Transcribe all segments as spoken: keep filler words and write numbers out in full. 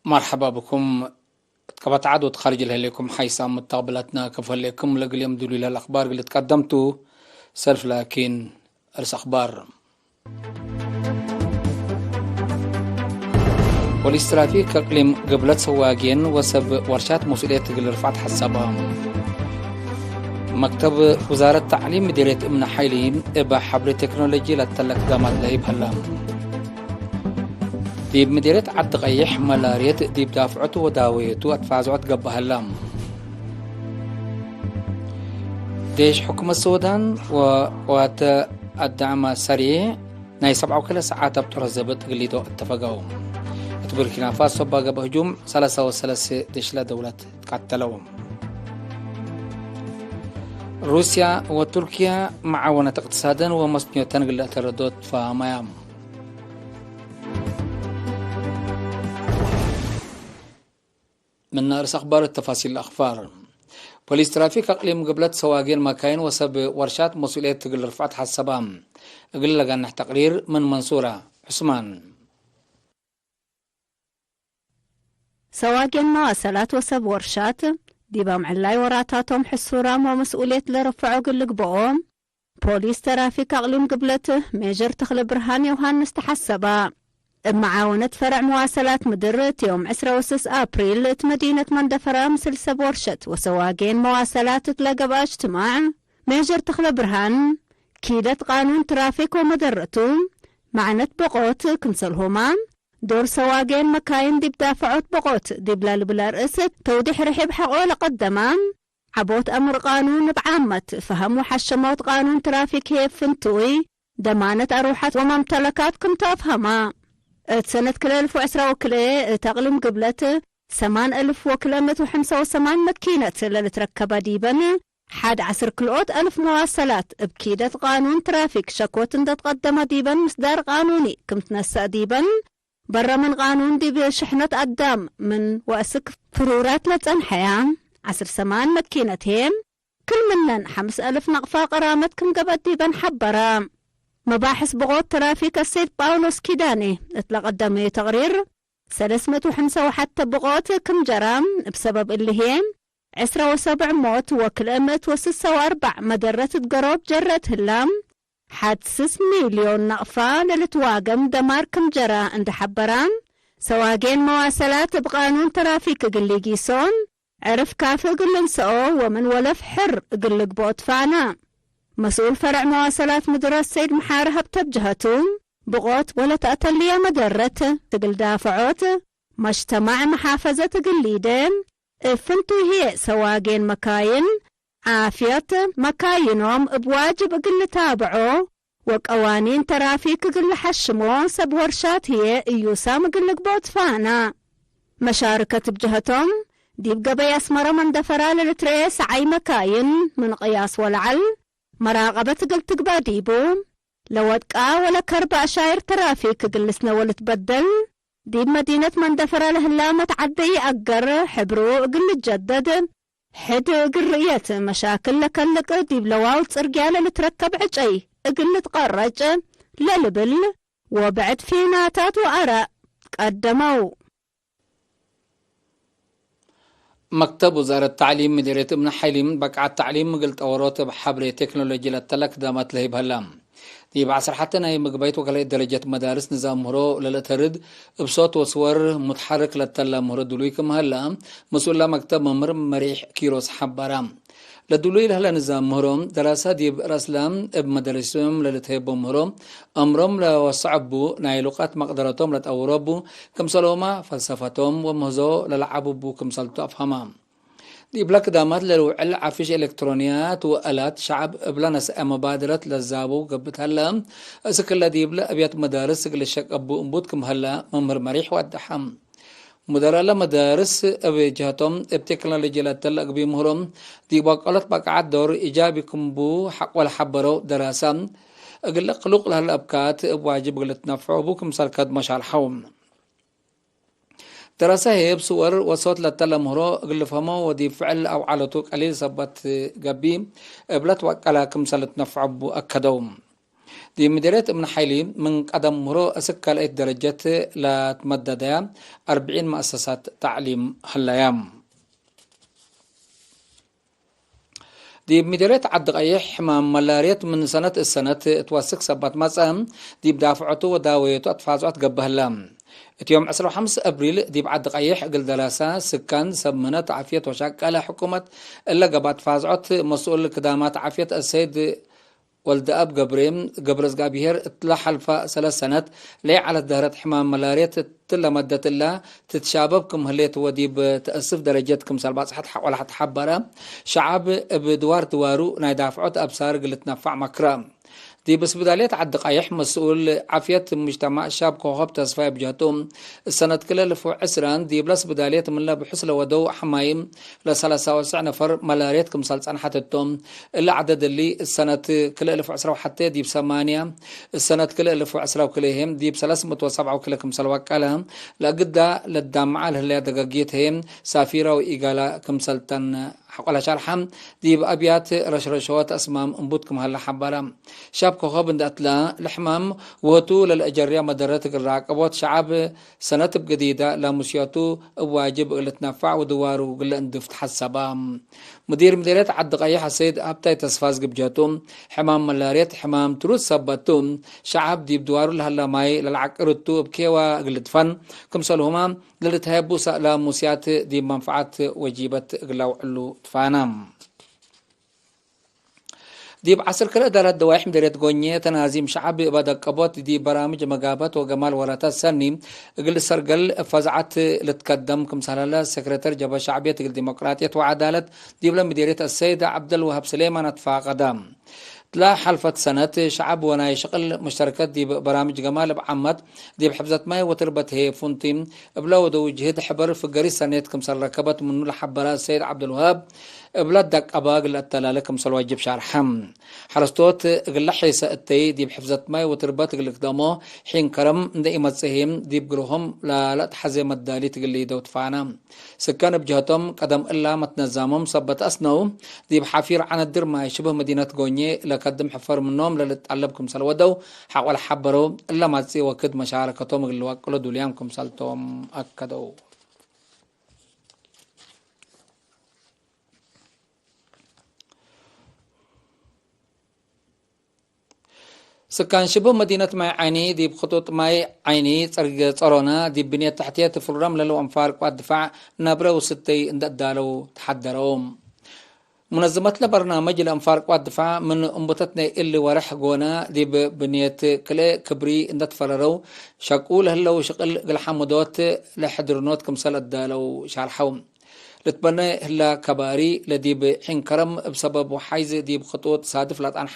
መርሐባ ብኩም። እት ቀበት ዐድ ወእት ካርጅ ለህሌኩም ሓይሳም መተቅብላትና፣ ከፎ ህሌኩም ለእግል ዮም ድሉይ ለህለ አክባር እግል ልትቀደም ቱ። ሰልፍ ላኪን፣ እርስ አክባር። ፖሊስ ትራፊክ አቅሊም ግብለት ሰዋጌን ወሰብ ወርሻት መስኡልየት እግል ርፍዐት ሐሰበ። መክተብ ውዛረት ተዕሊም ምዴርየት እምነ ሓይሊ እብ ሐብሬ ቴክኖሎጂ ለተለ ክዳማት ለህይብ ሀለ። ዲብ ምዴርየት ዐዲ ቀይሕ መላርየት ዲብ ዳፍዖቱ ወዳወየቱ አትፋዝዖት ገብአ ሀላ። ዴሽ ሕኩመት ሱዳን ወቀዋተ አዳዕመ ሰሪዕ ናይ ሰብዓ ወክልኤ ሰዓት አብ ጦር ዘብጥ ግሊዶ እተፈገው። እት ቡርኪና ፋሶ እባ ገብአ ህጁም ሰላሳ ወሰለሰ ዴሽለ ደውለት ትቀተለው። ሩስያ ወቱርክያ መዓወነት እቅትሳደን ወመስንዮተን እግል ለአተረዶ ትፋሀመያ። ምን ናርስ አክባር ተፋሲል አክፋር። ፖሊስ ትራፊክ አቅሊም ግብለት ሰዋጌን መካይን ወሰብ ወርሻት መስኡልየት እግል ርፍዐት ሐሰባ። እግል ለጋንሕ ተቅሪር ምን መንሱራ ዑስማን። ሰዋጌን መዋሰላት ወሰብ ወርሻት፣ ዲብ አምዕላይ ወራታቶም ሕሱራም ወመስኡልየት ለረፍዖ እግል ልግብኦ፣ ፖሊስ ተራፊክ አቅሊም ግብለት ሜጀር ተክለ ብርሃን ዮሃንስ ተሐሰባ። እብ መዓወነት ፈረዕ መዋሰላት ምድር፣ እት ዮም ዕስራ ወስስ አፕሪል፣ እት መዲነት መንደፈራ ምስል ሰብ ወርሸት ወሰዋጌን መዋሰላት እት ለገብአ እጅትማዕ፣ ሜጀር ተክለ ብርሃን፣ ኪደት ቃኑን ትራፊክ ወመደረቱ፣ መዕነት በቆት ክምሰልሁማ፣ ዶር ሰዋጌን መካይን ዲብ ዳፈዖት በቆት ዲብ ለልብል አርእስ ተውዲሕ ርሒብ ሐቆ ለቀደማ፣ ዐቦት አምር ቃኑን እብ ዓመት ፈሀም ወሐሸመት ቃኑን ትራፊክ ህዬ ፍንቱይ ደማነት አርወሐት ወመምተለካት ክም ቱ አፍሀማ። እት ሰነት ክልኤ አልፍ ወዕስራ ወክልኤ እት አቅሊም ግብለት ሰማን አልፍ ወክልኤ ምእት ወሐምሳ ወሰማን መኪነት ለልትረከበ ዲበን፣ ሐድ ዐስር ክልኦት አልፍ መዋሰላት እብ ኪደት ቃኑን ትራፊክ ሸኮት እንደ ትቀደመ ዲበን ምስዳር ቃኑኒ ክም ትነሰእ ዲበን፣ በረ ምን ቃኑን ዲብ ሽሕነት አዳም ምን ወአስክ ፍሩራት ለጸንሐያ ዐስር ሰማን መኪነት ህዬ፣ ክል ምነን ሐምስ አልፍ ነቅፋ ቀራመት ክም ገብአት ዲበን ሐበረ። መባሕስ ብቆት ትራፊክ አሰይድ ጳውሎስ ኪዳኔ እት ለቀደመዩ ተቅሪር፣ ሰለስ ምእት ወሐምሳ ወሐተ ብቆት ክም ጀራ፣ እብ ሰበብ እሊ ህዬ፣ ዕስራ ወሰብዕ ሞት ወክልኤ ምእት ወስሳ ወአርበዕ መደረት እት ገሮብ ጀረት ህላ፣ ሐድ ስስ ሚልዮን ነቅፋ ለልትዋገም ደማር ክም ጀራ እንዴ ሐበራ፣ ሰዋጌን መዋሰላት እብ ቃኑን ተራፊክ እግል ሊጊሶ፣ ዕርፍ ካፊ እግል ልንሰኦ ወምን ወለፍ ሕር እግል ልግብኦ ትፋና። መስኡል ፈረዕ መዋሰላት ምድር አሰይድ መሓሪ ሀብተ ብጀሀቱ፣ ብቆት ወለተአተልየ መደረት እግል ዳፈዖት፣ መጅተማዕ መሓፈዘት እግል ሊዴ፣ እብ ፍንቱይ ህዬ ሰዋጌን መካይን፣ ዓፍየት መካይኖም እብ ዋጅብ እግል ልታብዖ ወቀዋኒን ተራፊክ እግል ለሐሽሞ፣ ሰብ ወርሻት ህዬ እዩሳም እግል ልግብኦ ትፋና። መሻርከት እብ ጀሀቶም፣ ዲብ ገበይ አስመረ መንደፈራ ለልትረኤ ሰዓይ መካይን ምን ቅያስ ወለዐል መራቀበት እግል ትግበእ ዲቡ፣ ለወድቃ ወለከርበ አሻይር ተራፊክ እግል ልስነ ወልትበደል፣ ዲብ መዲነት መንደፈራ ለህላ መትዓደይ አገር ሕብሩ እግል ልጀደድ፣ ሕድ እግል ርእየት መሻክል ለከልቅ፣ ዲብ ለዋው ጽርግያ ለልትረከብ ዕጨይ እግል ልትቀረጭ፣ ለልብል ወብዕድ ፊናታት ወአራእ ቀደመው። መክተብ ውዛረት ተዕሊም ምዴርየት እምነ ሐይሊም በቅዓት ተዕሊም እግል ጠወሮት እብ ሐብሬ ቴክኖሎጂ ለተለ ክዳማት ለህይብ ሀላ። ዲብ ዐስር ሐተ ናይ ምግባይት ወከልአይት ደረጀት መዳርስ ንዛም ምህሮ ለልአተርድ እብ ሶት ወስወር ሙትሐርክ ለተለ ምህሮ ድሉይ ክም ሀላ፣ መስኡላ መክተብ መምህር መሪሕ ኪሮስ ሐበራ። ለድሉይ ለህለ ንዛም ምህሮ፣ ደራሰ ዲብ ረስለ እብ መደረሲቶም ለልትሀየቦ ምህሮ፣ አምሮም ለወሰዐቡ፣ ናይ ሉቀት መቅደረቶም ለጠውሮቡ፣ ክምሰልሁመ ፈልሰፈቶም ወምህዞ ለለዐቡቡ ክምሰልቱ አፍሀመ። ዲብለ ክዳማት ለልውዕል ዐፊሽ ኤሌክትሮንያት ወአላት ሸዐብ እብለ ነስአ መባደረት ለዛቡ ገብእ ሀለ፣ እስክለ ዲብለ አብያት መዳርስ እግል ልሸቅ እቡ እንቡት ክም ሀለ መምህር መሪሕ ወደሐ። ሙደራለ መዳርስ እብ ጀሀቶም፣ እብ ቴክኖሎጂ ለተለ እግቢ ምህሮ ዲብ አቃሎት በቃዓት ዶር ኢጃቢ ክምቡ ሐቆ ለሐበረው ደራሰ፣ እግል ክሉቅ ለህለ አብካት እብ ዋጅብ እግል ልትነፍዖ እቡ ክምሰል ከድሞ ሻርሐው። ደራሰ ህዬ እብ ስወር ወሶት ለተለ ምህሮ እግል ልፍሀሞ ወዲብ ፍዕል አውዓለቱ ቀሊል ሰበት ገብእ እብ ለትወቀለ ክምሰል ልትነፍዖ እቡ አከደው። ዲብ ምዴርየት እምነ ሓይሊ ምን ቀደም ምህሮ እስክ ካልአይት ደረጀት ለትመደደያ አርብዒን መአሰሳት ተዕሊም ሀለያ። ዲብ ምዴርየት ዐዲ ቀይሕ ሕማም መላርየት ምን ሰነት እሰነት እት ወስክ ሰበት መጽአ፣ ዲብ ዳፍዖቱ ወዳወየቱ አትፋዝዖት ገብእ ህለ። እት ዮም ዕስራ ወሐምስ አብሪል ዲብ ዐዲ ቀይሕ እግል ደረሰ ስካን ሰብ ምህነት ዓፍየት ወሸቀለ ሕኩመት እለ ገብአ አትፋዝዖት መስኡል ክዳማት ዓፍየት አሰይድ ወልደአብ ገብሬ ገብረዝጋብሄር እትለ ሐልፈ ሰለስ ሰነት ለይዐለት ደህረት ሕማም መላርየት እትለ መደት እለ ትትሻበብ ክም ህሌት ወዲብ ተአስፍ ደረጀት ክምሰል ባጽሐት ሐቆለ ተሐበረ። ሸዐብ እብ ድዋር ድዋሩ ናይ ዳፍዖት አብሳር እግል ልትነፋዕ መክረ። ዲብ ስብዳልየት ዐዲ ቀይሕ መስኡል ዓፍየት ሙጅተማዕ ሻብ ኮከብ ተስፋይ እብ ጀህቱ፣ እሰነት ክልኤ እልፍ ወዕስራን ዲብለ ስብዳልየት ምንለ ብሑስ ለወደው ሐማይም ለሰላሳ ወትስዕ ነፈር መላርየት ክምሰል ጸንሐት እቶም። እሊ ዐደድ እሊ እሰነት ክልኤ እልፍ ወዕስራ ወሐቴ ዲብ ሰማንያ፣ እሰነት ክልኤ እልፍ ወዕስራ ወክልኤ ህዬ ዲብ ሰለስ ምእት ወሰብዓ ወክልኤ ክምሰል ወቀለ። ለእግዳ ለትዳመዓ ለህለያ ደጋጊት ህዬ ሳፊራ ወኢጋላ ክምሰል ተን ሐቆለ ሸርሐ፣ ዲብ አብያት ረሽረሾት አስማም እንቡት ክም ሀለ ሐበረ። ሻብ ኮከብ እንደ አትለ፣ ለሕማም ወህቱ ለለአጀርያ መደረት እግል ራቀቦት ሸዐብ ሰነት እብ ግዲደ ላሙስየቱ እብ ዋጅብ እግል ልትነፋዕ ወድዋሩ እግል ለእንድፍ ተሐሰበ። ሙዲር ምዴርየት ዐዲ ቀይሕ አሰይድ ሀብታይ ተስፋዝጊ እብ ጀቱ፣ ሕማም መላርየት ሕማም ትሩድ ሰበት ቱ፣ ሸዐብ ዲብ ድዋሩ ለሀለ ማይ ለለዐቅር እቱ እብ ኬዋ እግል ልድፈን፣ ክምሰልሁመ ለልትሀየቡ ላሙስያት ዲብ መንፈዐት ወጂበት እግል ለአውዕሉ ትፋነ። ዲብ ዐስር ክልኤ እዳረት ደዋይሕ ምዴርየት ጎኜ ተናዚም ሸዐብ እበ ደቀቦት ዲብ በራምጅ መጋበት ወገማል ወረተት ሰኒ እግል ልሰርገል ፈዝዐት ልትከደም ክምሰል ሀለ፣ ሰክሬተር ጀብሀት ሸዕብየት እግል ዲሞቅራጥየት ወዐዳለት ዲብለ ምዴርየት አሰይድ ዐብደልወሃብ ስሌማን አትፋቀደ። እትለ ሐልፈት ሰነት ሸዐብ ወናይ ሽቅል ሙሽተረከት ዲብ በራምጅ ገማል እብ ዓመት ዲብ ሕፍዘት ማይ ወትርበት ህዬ ፉንቲ እብለ ወደው ጅህድ ሕበር ፍገሪት ሰኔት ክምሰል ረከበት ምኑ ለሐበረ ሰይድ ዐብደልወሃብ፣ እብለ ደቀበ እግል ለአተላሌ ክምሰል ወጅብ ሻርሐ። ሐረስቶት እግለ ሔሰ እተይ ዲብ ሕፍዘት ማይ ወትርበት እግል ልክደሞ ሒን ከረም እንደ ኢመጽእ ህዬ ዲብ ግርሆም ለለአትሐዜ መዳሊት እግል ሊደው ትፋነ። ስካን እብ ጀህቶም፣ ቀደም እላ መትነዛሞም ሰበት አስነው፣ ዲብ ሐፊር ዐነድር ማይ ሽብህ መዲነት ጎኜ ለከድም ሕፈር ምኖም ለልትጠለብ ክምሰል ወደው ሐቆ ለሐበረው፣ እለ መጽእ ወክድ መሻረከቶም እግል ልወቅሎ ዱልያም ክምሰልቶም አከደው። ስካን ሽቡህ መዲነት ማይ ዓይኒ፣ ዲብ ክጡጥ ማይ ዓይኒ ጸርግ ጸሮና፣ ዲብ ብንየት ተሕትየት ፍሩራም ለህለው አንፋር ቅዋት ድፋዕ፣ ነብረ ወስተይ እንደ እዳለው ተሐደረው። ሙነዝመት ለበርናመጅ ለአንፋር ቅዋት ድፋዕ፣ ምን እንቡተት ናይ እሊ ወርሕ ጎነ፣ ዲብ ብንየት ክልኤ ክብሪ እንደ ትፈረረው፣ ሸቁ ለህለው ሽቅል እግል ሐምዶት ለሕድርኖት ክምሰል እዳለው ሻርሐው። ልትበነ ህላ ከባሪ ለዲብ ዒን ከረም እብ ሰበብ ወሓይዝ ዲብ ክጡጥ ሳድፍ ለጠንሐ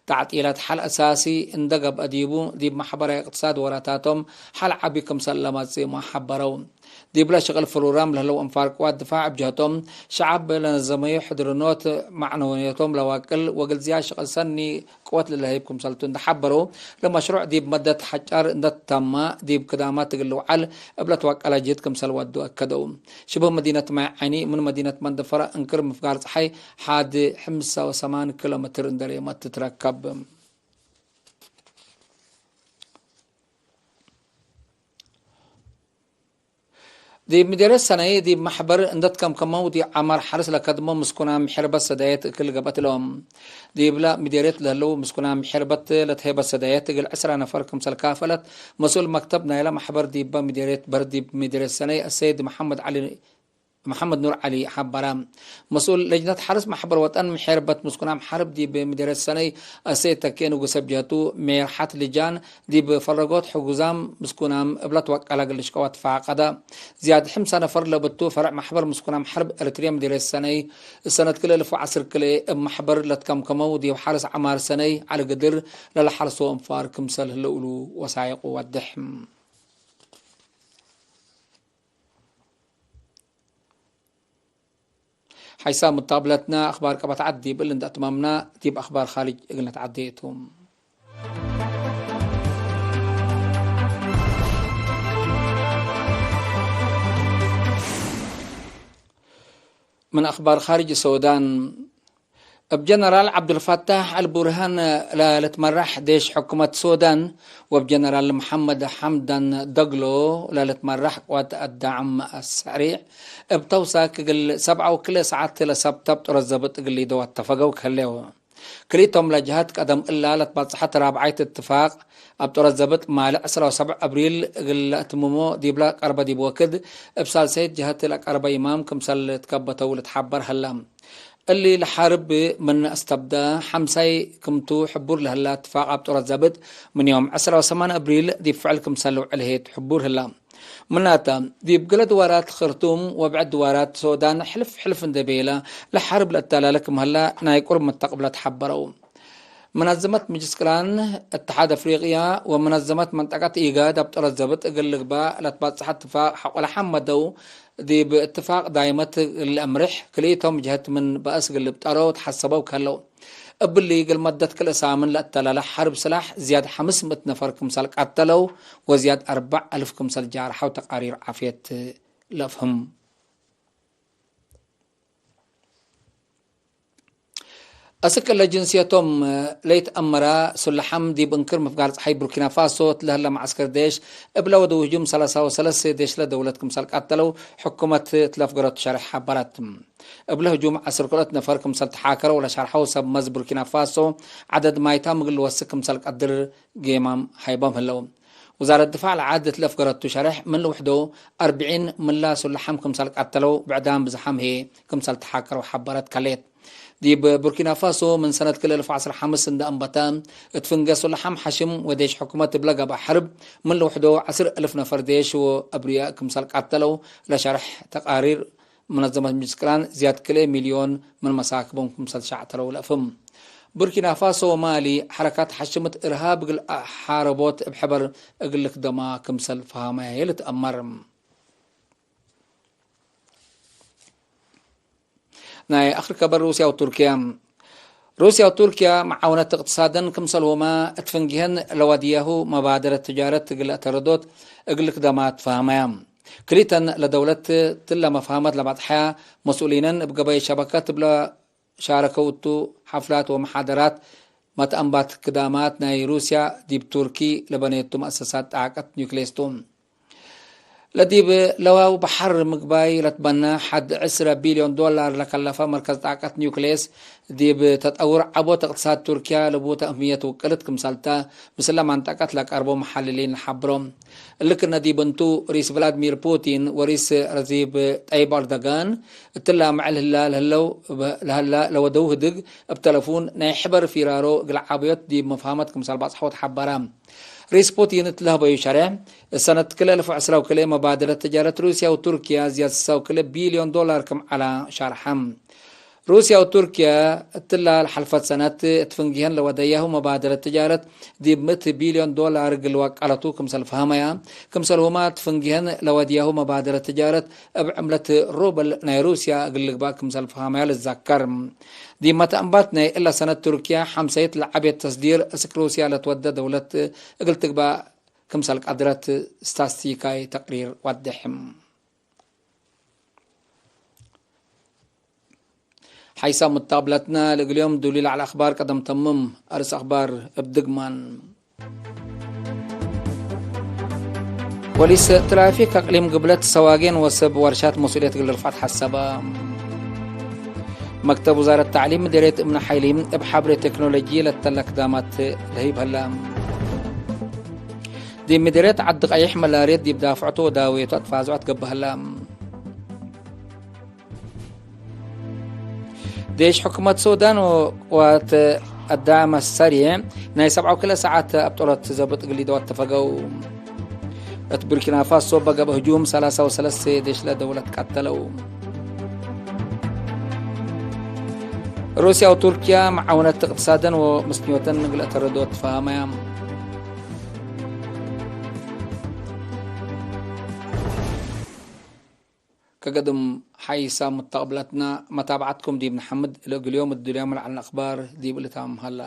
ተዕጢላት ሐል አሳሲ እንደ ገብአ ዲቡ፣ ዲብ መሕበራዊ እቅትሳድ ወራታቶም ሐል ዐቢ ክምሰል ለመጽእ ሐበረው። ዲብለ ሽቅል ፍሩራም ለህለው አንፋር ቅዋት ድፋዕ እብ ጀህቶም፣ ሸዐብ ለነዘመዩ ሕድርኖት መዕነውየቶም ለዋቅል ወእግል ዝያድ ሽቅል ሰኒ ቅወት ለለህይብ ክምሰልቱ እንደ ሐበረው፣ ለመሽሩዕ ዲብ መደት ሐጫር እንደ ተመ፣ ዲብ ክዳማት እግል ልውዓል እብ ለትወቀለ ጅህድ ክምሰል ወዱ አከደው። ሽቡህ መዲነት ማይ ዓይኒ ምን መዲነት መንደፈራ እንክር ምፍጋር ጸሓይ ሐድ ሐምሳ ወሰማን ኪሎ ሜትር እንደ ሬመት ትትረከብ። ዲብ ምዴርየት ሰነይ ዲብ መሕበር እንደ ትከምከመው ዲብ ዐማር ሐርስ ለከድሞ ምስኩናም ሔርበት ሰዳየት እክል ገብአት እሎም። ዲብለ ምዴርየት ለህለው ምስኩናም ሔርበት ለትሄበት ሰዳየት እግል ዕስራ ነፈር ክምሰል ካፈለት መስኡል መክተብ ናይለ መሕበር ዲበ ምዴርየት በር ዲብ ምዴርየት ሰነይ አሰይድ መሐመድ ዐሊ መሐመድ ኑር ዐሊ ሐበረ። መስኡል ለጅነት ሐርስ መሕበር ወጠን ምሔርበት ምስኩናም ሐርብ ዲብ ምዴርየት ሰነይ አሰይድ ተኬ ንጉሰ እብ ጀህቱ፣ ሜርሐት ልጃን ዲብ ፈረጎት ሕጉዛም ምስኩናም እብለ ትወቀለ እግል ልሽቀወ ትፋቀደ። ዝያድ ሕምሳ ነፈር ለብቱ ፈርዕ መሕበር ምስኩናም ሐርብ ኤረትርየ ምዴርየት ሰነይ፣ ሰነት ክልኤ እልፍ ወዐስር ክልኤ እብ መሕበር ለትከምከመው ዲብ ሐርስ ዐማር ሰነይ ዐሊ ግድር ለለሐርሶ እንፋር ክምሰል ህለው እሉ ወሳይቁ ወድሕ። ሐይሳም ሙታብለትና አኽባር ቀበት ዐድ ዲብ እል እንደ አትማምና፣ ዲብ አኽባር ኻርጅ እግል ነትዐዴ ቱ። ምን አኽባር ኻርጅ ሶዳን፣ እብ ጀነራል ዐብዱልፋታሕ አልቡርሃን ለልትመራሕ ዴሽ ሕኩመት ሱዳን ወእብ ጀነራል መሐመድ ሐምዳን ደግሎ ለልትመራሕ ቅዋት አዳዕም አሰሪዕ እብ ተውሳክ እግል ሰብዓ ወክልኤ ሰዓት ለሰብት እብ ጦር ዘብጥ እግል ሊደው አተፈገው ከህሌው። ክልኢቶም ለጀሀት ቀደም እላ ለትባጽሐት ራብዓይት እትፋቅ እብ ጦር ዘብጥ ማልዕ ዕስራ ወሰብዕ አብሪል እግል ለአትምሞ ዲብለ ቀርበ ዲብ ወክድ እብ ሳልሰይት ጀሀት ለቀርበ ይማም ክምሰል ትከበተው ልትሓበር ሀላ። እሊ ለሐርብ ምን አስተብደ ሐምሳይ ክምቱ ሕቡር ለህላ እትፋቅ አብ ጦር ዘብጥ ምን ዮም ዕስራ ወሰማን አብሪል ዲብ ፍዕል ክምሰል ልውዕል ህዬ ሕቡር ህላ። ምናተ፣ ዲብ ገሌ ድዋራት ክርቱም ወብዕድ ድዋራት ሶዳን ሕልፍ ሕልፍ እንዴ ቤለ ለሐርብ ለአተላለ ክም ህላ ናይ ቁርብ መተቅብለት ሐበረው። መነዘመት ምጅልስ ቅራን እትሓድ አፍሪቅያ ወመነዘመት መንጠቀት ኢጋድ አብ ጦር ዘብጥ እግል ልግባእ ለትባጽሐ እትፋቅ ሐቆ ለሐመደው፣ ዲብ እትፋቅ ዳይመት እግል ለአምርሕ ክልኢቶም ጀህት ምን በአስ እግል ልብጠረው ተሐሰበው ከህለው። እብሊ እግል መደት ክልኤ ሳምን ለአተላለ ሐርብ ስላሕ ዝያድ ሐምስ ምእት ነፈር ክምሰል ቀተለው ወዝያድ አርበዕ አልፍ ክምሰል ጃርሐው ተቃሪር ዓፍየት ለአፍህም። አስክ እለ ጅንስየቶም ለይትአመራ ሱለሐም ዲብ እንክር ምፍጋር ጸሓይ ቡርኪና ፋሶ እት ለህለ መዐስከር ዴሽ እብለ ወደው ህጁም ሰላሳ ወሰለስ ዴሽለ ደውለት ክምሰል ቀተለው ሕኩመት እት ለፍገረቱ ሸርሕ ሐበረት። እብለ ህጁም ዐስር ክልኦት ነፈር ክምሰል ተሓከረው ለሸርሐው ሰብ መዝ ቡርኪና ፋሶ ዐደድ ማይታም እግል ልወስክ ክምሰል ቀድር ጌማም ሀይቦም ህለው። ውዛረት ድፋዕ ለዐድ እት ለፍገረቱ ሸርሕ ምን ልውሕዶ አርብዒን ምላ ሱለሐም ክምሰል ቀተለው ብዕዳም ብዝሓም ህዬ ክምሰል ተሓከረው ሐበረት ከሌት። ዲብ ቡርኪና ፋሶ ምን ሰነት ክልኤ አልፍ ወዐስር ሐምስ እንደ አንበተ፣ እት ፍንጌ ሱለሐም ሐሽም ወዴሽ ሕኩመት እብለ ገብአ ሐርብ፣ ምን ልውሕዶ ዐስር እልፍ ነፈር ዴሽ ወአብርያእ ክምሰል ቀተለው ለሸርሕ ተቃሪር መነዘመት ምጅልስ ቅራን፣ ዝያድ ክልኤ ሚልዮን ምን መሳክቦም ክምሰል ሸዕተለው ለአፍህም። ቡርኪና ፋሶ ወማሊ ሐረካት ሐሽምት እርሃብ እግል አሓረቦት እብ ሕበር እግል ልክደማ ክምሰል ፈሃመ ህዬ ልትአመር። ናይ አክር ከበር ሩስያ ወቱርክያ። ሩስያ ወቱርክያ መዓውነት እቅትሳደን ክምሰልሁመ እት ፍንጊሀን ለዋድያሁ መባደረት ትጃረት እግል አተረዶት እግል ክደማ ትፋህመያ። ክልኢተን ለደውለት ትለ መፍሀመት ለባጽሐያ መስኡሊነን እብ ገበይ ሸበከት እብለ ሻረከው እቱ ሐፍላት ወመሓደራት መትአንባት ክዳማት ናይ ሩስያ ዲብ ቱርኪ ለበኔቱ መአሰሳት ጣቀት ኒውክሌስ ቱ። ለዲብ ለዋው በሐር ምግባይ ለትበነ ሐድ ዕስረ ቢልዮን ዶላር ለከለፈ መርከዝ ጣቀት ኒውክሌስ፣ ዲብ ተጠውር ዐቦት እቅትሳድ ቱርክያ ለቡ ተእምየት ውቅልት ክምሰልተ፣ ምስለ መንጠቀት ለቀርቦ መሐልሊን ለሐብሮ። እሊ ክነ ዲብ እንቱ፣ ሪስ ቭላድሚር ፑቲን ወሪስ ረሲብ ጠይብ አርደጋን፣ እትላ መዕል ህላ ለህለው፣ ለህላ ለወደው ህድግ፣ እብ ተለፉን ናይ ሕበር ፊራሮ እግል ዓብዮት ዲብ መፍሀመት ክምሰል ባጽሐው ተሐበረ። ሪስ ፑቲን እት ለህበዩ ሸሬሕ፣ እሰነት ክልኤ አልፍ ወዕስራ ወክልኤ መባደረት ተጃረት ሩስያ ወቱርክያ ዝያድ ስሳ ወክልኤ ቢልዮን ዶላር ክም ዐላ ሻርሐ። ሩስያ ወቱርክያ እትላ ለሐልፈት ሰነት እት ፍንጊሀን ለወደያሁ መባደረት ተጃረት ዲብ ምእት ቢልዮን ዶላር እግል ወቀለቱ ክምሰል ፈሀመያ፣ ክምሰልሁመ እት ፍንጊሀን ለወድያሁ መባደረት ተጃረት እብ ዕምለት ሩብል ናይ ሩስያ እግል ልግባእ ክምሰል ፈሀመያ ልትዘከር። ዲብ መትአንባት ናይ እለ ሰነት ቱርክያ ሐምሰይት ለዐቤት ተስዲር እስክ ሩስያ ለትወደ ደውለት እግል ትግባእ ክምሰል ቀድረት ስታስቲካይ ተቅሪር ወድሕ። ሐይሳም ሙታብለትና ለእግል ዮም ዱሊ ለዐለ አኽባር ቀደም ተምም። አርስ አኽባር እብ ድግማን። ፖሊስ ትራፊክ አቅሊም ግብለት ሰዋጌን ወሰብ ወርሻት መስኡልየት እግል ርፍዐት ሐሰበ። መክተብ ውዛረት ተዕሊም ምዴርየት እምነ ሐይሊ እብ ሐብሬ ቴክኖሎጂ ለተለ ክዳማት ለህይብ ሀላ። ዲብ ምዴርየት ዐዲ ቀይሕ መላርየት ዲብ ዳፍዕቱ ወዳውየቱ አትፋዝዖት ገብእ ሀላ። ዴሽ ሕኩመት ሱዳን ወቅዋት አዳዕም አሰሪዕ ናይ ሰብዓ ወክልኤ ሰዓት አብጦለት ዘብጥ እግል ሊደው አተፈገው። እት ቡርኪና ፋሶ በገብአ ህጁም ሰላሳ ወሰለስ ዴሽለ ደውለት ቀተለው። ሩስያ ወቱርክያ መዓውነት እቅትሳደን ወምስንዮተን እግል አተረዶ ትፋሃመያ። ከገድም ሐይሳ ሙተቅብለትና መታብዐትኩም ዲብ ነሐምድ፣ ለእግል ዮም እት ዱንያም ለዐልነ አክባር ዲብ ልታምም ሀላ።